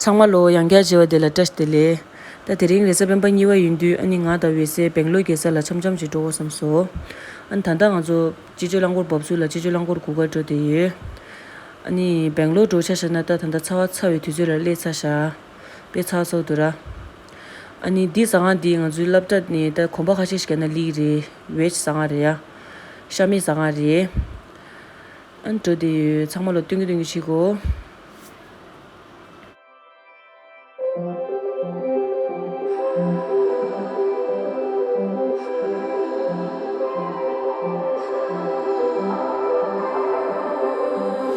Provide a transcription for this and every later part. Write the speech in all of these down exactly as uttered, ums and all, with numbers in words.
ཚང་མ་ལོ་ཡང་བསྐྱར་མཇལ་བ་དེ་ལ་བཀྲ་ཤིས་བདེ་ལེགས། ད་དེ་རིང་རེས་གཟའ་སྤེན་པ་གཉིས་པ་ཡིན་དུས་ཨ་ནི་ང་དང་འོད་ཟེར་སྦེང་ལོར་རྒྱལ་ས་ལ་འཆམ་འཆམ་ཅིག་འགྲོ་དགོས་བསམ་སོང་། ཨ་ནི་ད་ལྟ་ང་ཚོ་སྤྱི་སྤྱོད་རླངས་འཁོར་བབས་ཚུགས་ལ་སྤྱི་སྤྱོད་རླངས་འཁོར་སྒུག་གར་འགྲོ་བསྡད་ཡོད། ཨ་ནི་སྦེང་ལོར་འགྲོ་ཆ་བཞག་ན་ད་ད་ལྟ་ཚ་བ་ཚ་བའི་དུས་ཚོད་ལ་སླེབས་ཚར་བཞག་དཔེ་ཚ་བ་ཚ་བོ་འདུག་ར། ཨ་ནི་འདི་ཟ་ཁང་འདི་ང་ཚོའི་སློབ་གྲྭ་ནས་ད་གོམ་པ་ཁ་ཤས་ཤིག་བརྒལ་ན་སླེབས་ཀྱི་རེད། ཝེཇ་ཟ་ཁང་རེད་ཡ། ཤ་མེད་ཟ་ཁང་རེད། ཨ་ནི་འགྲོ་བསྡད་ཡོད། ཚང་མ་ལ་སྟོན་གྱི་སྟོན་གྱི་བྱེད་དགོས།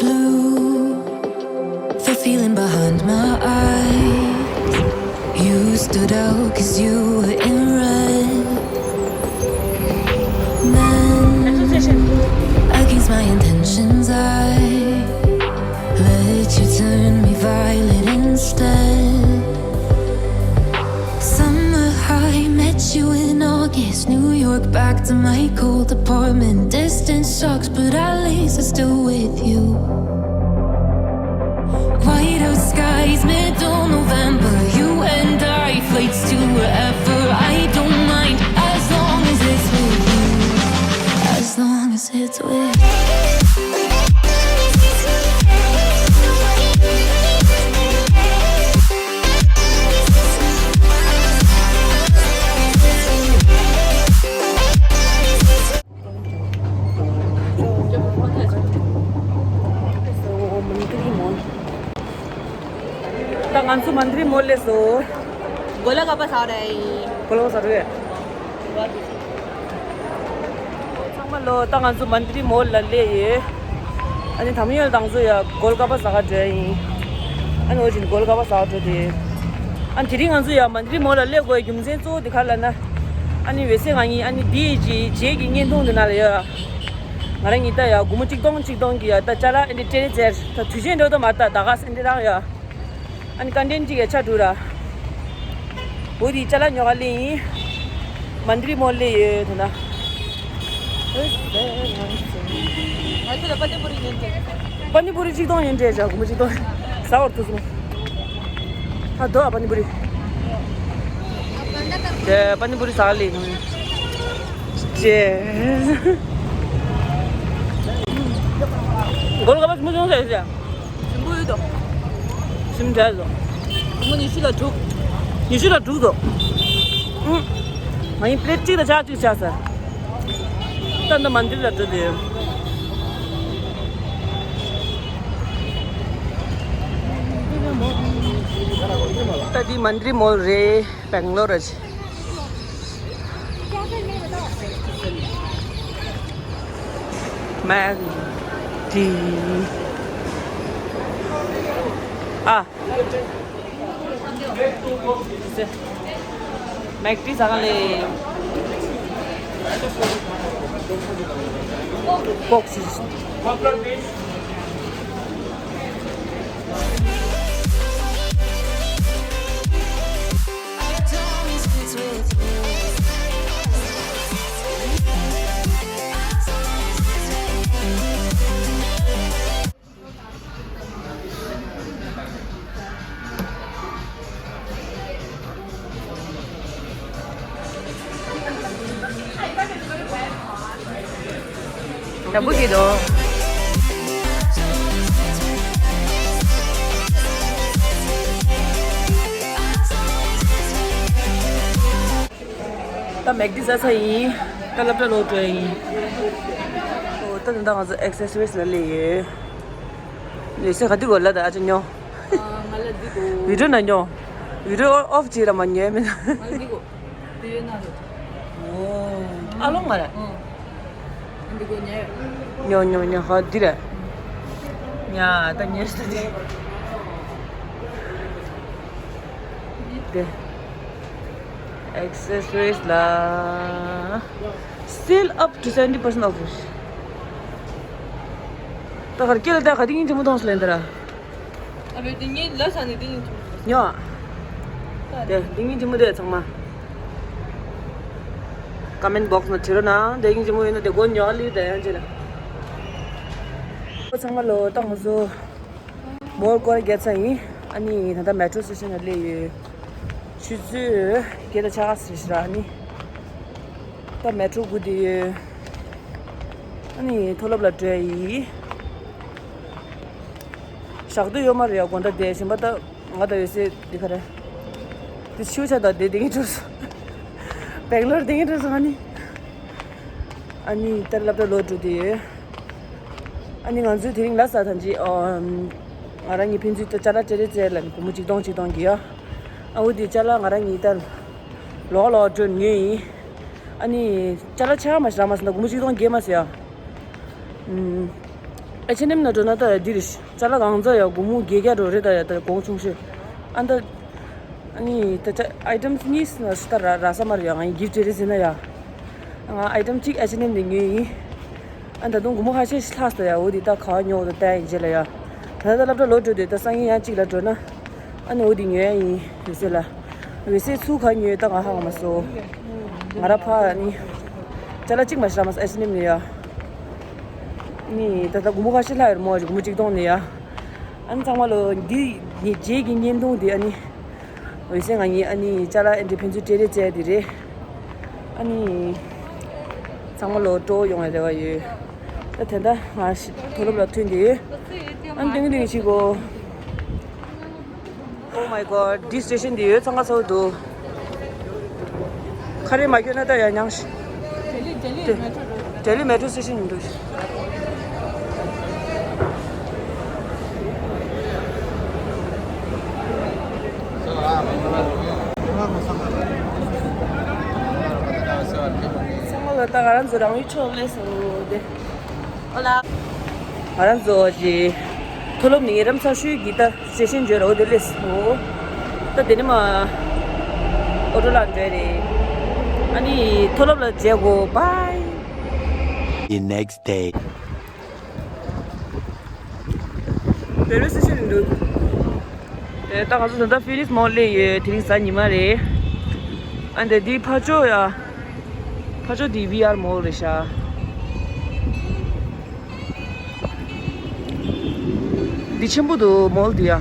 Blue, the feeling behind my eyes. You stood out 'cause you were in red. Then, against my intentions, I let you turn me violet instead. Summer high, met you in August. New York, back to my cold apartment. Distance sucks, but at least I'm still with you. Whiteout skies, middle November. You and I, flights to wherever. I don't mind as long as it's with you. As long as it's with you. ད་ང་ཚོ་མནྡ་རི་མོལ་སླེབས་སོང་། གོ་ལ་ཀ་པ་ཟ་རེད། གོ་ལ་ཀ་པ་ཟ་རེད། ཚང་མ་ལོ། ད་ང་ཚོ་མནྡ་རི་མོལ་ལ་སླེབས་ཡོད། ཨ་ནི་དམ་ཡོལ་དང་ཚོ་ཡ་གོ་ལ་ཀ་པ་ཟ་ག་འགྲོ་ཡིན། ཨ་ནི་འོ་བཞིན་གོ་ལ་ཀ་པ་ཟ་ག་འགྲོ་དེ། ཨ་ནི་དེ་རིང་ང་ཚོ་ཡ་མནྡ་རི་མོལ་ལ་སླེབས་དགོས་རྒྱུ་མཚན་གཙོ་བོ་དེ་ག་ལ་ན། ཨ་ནི་འོད་ཟེར་ང་གཉིས་ཨ་ནི་འདི་ཡི་རྗེས་ཀྱི་བརྙན་ཐུང་དེ་ནང་ལ་ཡོད། ང་རང་གཉིས་ད་ཡ་སྒོར་མོ་གཅིག་སྟོང་གཅིག་སྟོང་གི་ཡ་ད་ཅ་ལག་ཨེ་འདྲ་སྤྲད་ཟེར། ད་དུས་ཆེན་འགྲོ་དོ་མ་ད་ད་ག་སེ་འདྲ་རང་ཡ། ཨ་ནི་ཀ་འདྲེན་གཅིག་ཡ་ཆ་དྲུག་ར། འོ་དེ་ཅ་ལག་ཉོ་ག་ལེ་ཡིན། མནྡ་རི་མོལ་ལ་ཡོད་དེ་ན། ང་ཚོ་ལ་པ་ནི་པུ་རི་ཉོན་ཏེ། པ་ནི་པུ་རི་གཅིག་སྟོང་ཉོན་ཏེ་བྱ་སྒོར་མོ་གཅིག་སྟོང་ཟ་བར་ཐུབ་སོང་། ཧ་དོ་ཨ་པ་ནི་པུ་རི། དེ་པ་ནི་པུ་རི་ཟ་ག་ལེ་ཡིན། ཅེ། གོ་ལ་ཀ་པ་མི་ཚོང་ཟ་ཡོད་ཟ། ཞིམ་པོ་ཡོད་དོ། ཞིམ་དྲགས་སོ། སྒོར་མོ་ཉི་ཤུ་ལ་དྲུག་ཉི་ཤུ་ལ་དྲུག་དོ། ཨུ། ང་ཡིན་པླེ་ཊི་གཅིག་དང་ཇག་གཅིག་བྱ་ས། ད་འདི་མནྡ་རི་ལ་འགྲོ་དེ། ད་འདི་མནྡ་རི་མོལ་རེད། སྦེང་ལོར་རེད། མནྡ་རི། ཨ། མནྡ་རི་ཟ་ག་ལེ། ཀོག་སི། ད་བུ་གི་དོ། ད་མནྡ་རི་ཟ་ས་ཡིན། ད་སློབ་གྲྭ་ལོག་འགྲོ་ཡིན། ཨོ་ད་ད་ང་ཚོ་ཨེག་སེ་སི་རི་སི་ལ་སླེབས་ཡོད། ལས་ས་ག་དུས་གོ་ལ་ད་ཨ་ཅག་ཉོ། ང་ལ་འདི་གོ། བི་ཌི་ཡོ་ན་ཉོ། བི་ཌི་ཡོ་ཨོཕ་བྱེད་ར་མ་ཉོས་མིན། ང་ལ་འདི་གོ། དེ་ན་རེད། ཨོ། ཨ་ལོང་ང་ར། ཨང་། འདི་གོ་ཉོས། ཉོ་ཉོ་ཉོ། ཧ་འདི་ར། ཉ་ད་ཉོས་ས་དེ། དེ། ཨེག་སེ་སི་རི་སི་ལ། Sale up to seventy percent off. ད་གར་སྐྱེལ་ད་ག་དེ་ཉིན་ཐིམ་མོ་ཐོངས་ལེན་ད་ར། ཨ་བེ་དེ་ངའི་ལ་ས་ནས་དེ་ཉིན་ཐིམ་མོ། ཉོ། དེ་དེ་ཉིན་ཐིམ་མོ་དེ་ཚང་མ། ཀོ་མེན་ཊི་བོག་སི་ནང་བྲིས་རོགས་གནང་། དེ་ཉིན་ཐིམ་མོ་ཡིན་ན་དེ་སྒོ་ཉོ་ལི་དེ་ཡང་བྱེད་ལ། ཚང་མ་ལོ་ད་ང་ཚོ་མོལ་སྐོར་རྒྱག་ཚར་ཡིན། ཨ་ནི་ད་ལྟ་མེ་ཊོ་སི་ཊེ་ཤན་ལ་སླེབས་ཡོད། ཆུ་ཚོད་བརྒྱད་དང་ཕྱེད་ཀ་ཟིན་ཤག་ཨ་ནི་ད་མེ་ཊོ་སྒུག་བསྡད་ཡོད། ཨ་ནི་མཐོ་སློབ་ལ་འགྲོ་ཡ་ཡིན། ཞག་སྡོད་ཡོད་མ་རེད་ཡ། དགོང་དག་བསྡད། གཞན་པ་ད་ང་དང་འོད་ཟེར་འདི་ག་རེ། འདི་ཆུ་ཆ་དང་བསྡད་བསྡད་ཀྱི་འགྲོ་སོང་། སྦེང་ལོར་བསྡད་ཀྱི་འགྲོ་སོང་ཨ་ནི། ཨ་ནི་ད་སློབ་གྲྭ་ལོག་འགྲོ་བསྡད་ཡོད། ཨ་ནི་ང་ཚོའི་དེ་རིང་ལ་ས་ཐམས་ཅད་ཨོ། ང་རང་གཉིས་ཕན་ཚུན་ད་ཅ་ལག་སྤྲད་རེས་བཙལ་ལ་ནི་སྒོར་མོ་ཆིག་སྟོང་ཆིག་སྟོང་གི་ཡ། ཨ་འོ་དེ་ཅ་ལག་ང་རང་གཉིས་ད་ལོག་ལོག་འགྲོ་ཉོས་ཡིན། ཨ་ནི་ཅ་ལག་ཆ་མ་ཞིག་རག་མ་སོང་ན་སྒོར་མོ་ཆིག་སྟོང་བརྒལ་མ་སོང་ཡ། ཨེཆ་ཨེན་ཨེམ་ནང་འགྲོ་ན་ད་ཡ་འདི་རེད། ཅ་ལག་གང་ཚ་ཡ་སྒོར་མོ་བརྒྱད་བརྒྱ་འགྲོ་རེད། ད་ཡ་ད་གོང་ཆུང་ཤོས། ཨ་ད། ཨ་ནི་ད་ཅ་ཨའི་ཊེམ་གཉིས་ན་ཞིག་ད་ར་རག་ས་མ་རེད་ཡ། ང་ཡི་གིཕ་ཊི་རེ་རེ་ཟེར་ན་ཡ། ང་ཨའི་ཊེམ་གཅིག་ཨེཆ་ཨེན་ཨེམ་ནས་ཉོས་ཡིན། ཨ་ད་དུང་སྒོར་མོ་ཁ་ཤས་ཤིག་ལྷག་སོང་ཡ། འོ་དེ་ད་ག་བ་ཉོ་འོ་ད་ལྟ་ཡིན་རྗེས་ལ་ཡ། ད་ལྟ་སློབ་གྲྭ་ལོག་འགྲོ་དུས་ད་སང་ཉིན་ཡང་གཅིག་ལ་འགྲོ་ན། ཨ་ནི་འོ་དེ་ཉོ་ཡ་ཡིན་འོད་ཟེར་ལ། འོད་ཟེར་ཚུར་ག་ཉོས་ད་ང་ཧ་གོ་མ་སོང་། ང་ར་ཕ་ཨ་ནི། ཅ་ལག་གཅིག་མ་ཞིག་རག་མ་སོང་ཨེཆ་ཨེན་ཨེམ་ནས་ཡ། ཨ་ནི་ད་ལྟ་སྒོར་མོ་ཁ་ཤས་ལྷག་ཡོད་རེད་མོ། སྒོར་མོ་ཆིག་སྟོང་ནས་ཡ། ཨ་ནི་ཚང་མ་ལོ་འདི་ནི་རྗེས་ཀྱི་བརྙན་ཐུང་དེ་ཨ་ནི། འོད་ཟེར་ང་གཉིས་ཨ་ནི་ཅ་ལག་ཨེ་འདྲ་ཕན་ཚུན་སྤྲད་རེས་བཙལ་དེ་རེད། ཨ་ནི། ཚང་མ་ལོ་སྤྲོ་ཡོང་བའི་རེ་བ་ཡོད། ད་དེ་འདྲ་ང་ཞིག་མཐོ་སློབ་ལ་ཐོན་དེ་ཡོད། ཨ་ནི་ཏིང་ཏིང་ཞིག་གོ། Oh my god, this station དེ་ཡོད་ཚང་ཁ་ཚ་བོ་འདུག་ཁ་རས་མ་གྱོན་ན་ད་ཡ་ཉང་ཞིག་ལྡི་ལི་མེ་ཊོ་སི་ཊེ་ཤན་ཡིན་འདུག་ཚང་མ་ལ་ད་ང་རང་ཚོ་རང་ཡུལ་ཕྱོགས་སླེབས་སོང་དེ། ཨོ་ལ། ང་རང་ཚོ་ཅི། མཐོ་སློབ་ནས་རིམ་ཚ་ཤོས་ཀྱི་ད་སི་ཊེ་ཤན་བརྗོད་རོགས་དེ་སླེབས་སོང་། ད་དེ་ནས་མ། ཨོ་ཊོ་ལ་འགྲོ་རེད། ཨ་ནི་མཐོ་སློབ་ལ་མཇལ་གོ། Bye. The next day. རེ་ལ་སི་ཊེ་ཤན་འདུག་དེ་ད་ང་ཚོ་ད་ལྟ་ཕི་ནིག་སི་མོལ་ལ་ཡོད། དེ་རིང་གཟའ་ཉི་མ་རེད། ཨ་འདི་འདི་ཕར་ཕྱོགས་ཡ། ཕར་ཕྱོགས་འདི་ཝི་ཨར་མོལ་རེད་ཤག་འདི་ཆེན་པོ་འདུག་མོལ་འདི་ཡ།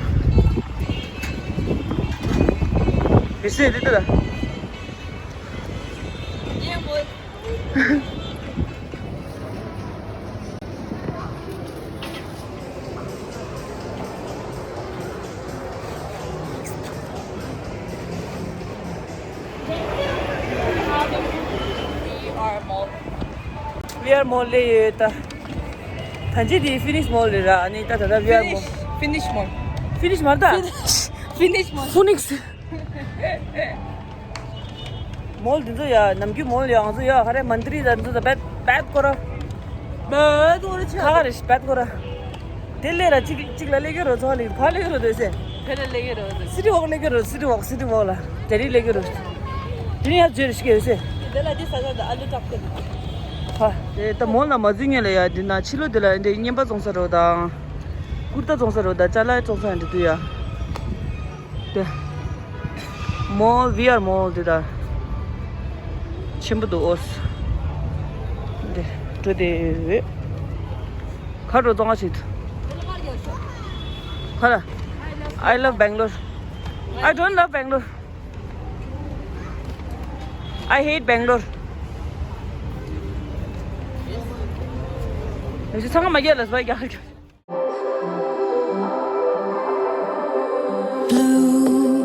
མི་སེར་འདི་ལྟ་ལ། ཝི་ཨར་མོལ་ལ་ཡོད་ད། ད་ཅི་དེ་ཕི་ནིག་སི་མོལ་རེད་ར། ཨ་ནི་ད་ད་ད་ཝི་ཨར་མོལ། ཕི་ནིག་སི་མོལ། ཕི་ནིག་སི་མ་རེད་ད། ཕི་ནིག་སི་མོལ། ཕི་ནིག་སི། མོལ་འདི་ཚོ་ཡ་ནམ་རྒྱུན་མོལ་ཡ་ང་ཚོ་ཡ་ཧ་རེ་མན་ཏི་རི་ད་འདི་ཚོ་ད་བེད་བེད་ཀོ་ར། བེད་ཀོ་ར་ཆ། ཁ་ཁ་རེ་ཤི་བེད་ཀོ་ར། དེ་ལས་ར་གཅིག་གཅིག་ལ་ལས་ཀྱི་རོ་ཚོ་ལས་ཕ་ལས་ཀྱི་རོ་དེ་སེ། དེ་ལ་ལས་ཀྱི་རོ་དེ། སི་ཊི་ཝོག་ལས་ཀྱི་རོ། སི་ཊི་ཝོག་སི་ཊི་ཝོག་ལ་དེ་རིང་ལས་ཀྱི་རོ། དེ་རིང་ཡ་བརྗོད་རེ་ཤི་གི་ཡོད་སེ། དེ་ལ་དེ་ས་ས་ད་ཨ་ལུ་ཏག་ཏག་ཧ། དེ་ད་མོལ་ལ་མ་འཛུལ་ཉེ་ལ་ཡ་འདི་ན་ཕྱི་ལོ་དེ་ལ་འདི་རྔན་པ་བཙོང་ས་རོ་དང་། ཀུར་ཏ་བཙོང་ས་རོ་དང་ཅ་ལག་བཙོང་ས་འདི་དུ་ཡ། དེ། མོལ་ཝི་ཨར་མོལ་དེ་ད། ཆེན་པོ་འདུག་ཨོ། དེ་འགྲོ་དེ་ཡོད། ཁ་འགྲོ་གཏོང་བ་ཞིག་ཏུ། ཁ་ལ། I love Bangalore. I don't love Bangalore. I hate Bangalore. ཚང་མ་རྒྱ་ལ་སྦ་རྒྱ། Blue,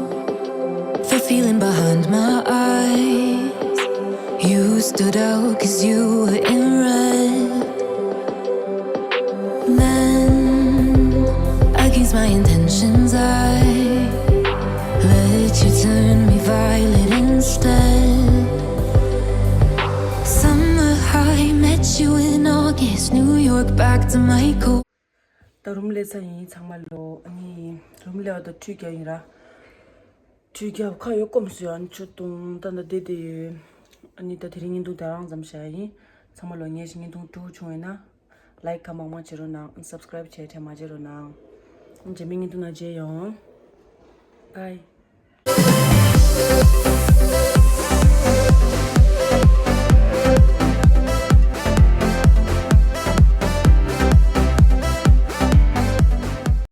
the feeling behind my eyes. You stood out 'cause you were in red. Then, against my intentions, I let you turn me violet instead. Summer high, met you in August, New York, back to my core. ད་རུམ་སླེབས་ཚར་ཡིན་ཚང་མ་ལོ། ཨ་ནི་རུམ་སླེབས་པ་དང་ཁྲུས་རྒྱག་ཡིན་ར། ཁྲུས་རྒྱག་ཁ་ཡོད་སྐོམ་སུ་ཡང་ཆུ་བཏུང་ད་ད་བསྡད་བསྡད་ཡོད། ཨ་ནི་ད་དེ་རིང་བརྙན་ཐུང་དེ་རང་ཙམ་བྱ་ཡིན། ཚང་མ་ལོ་ངའི་བརྙན་ཐུང་སྤྲོ་བོ་བྱུང་བས་ན། ལའིཀ་ཁ་མང་མང་བྱེད་རོགས་གནང་། སབ་སི་ཀ་རའིབ་བྱས་དྲན་མ་བརྗེད་རོགས་གནང་། རྗེས་མའི་བརྙན་ཐུང་ནང་མཇལ་ཡོང་། བྷའི།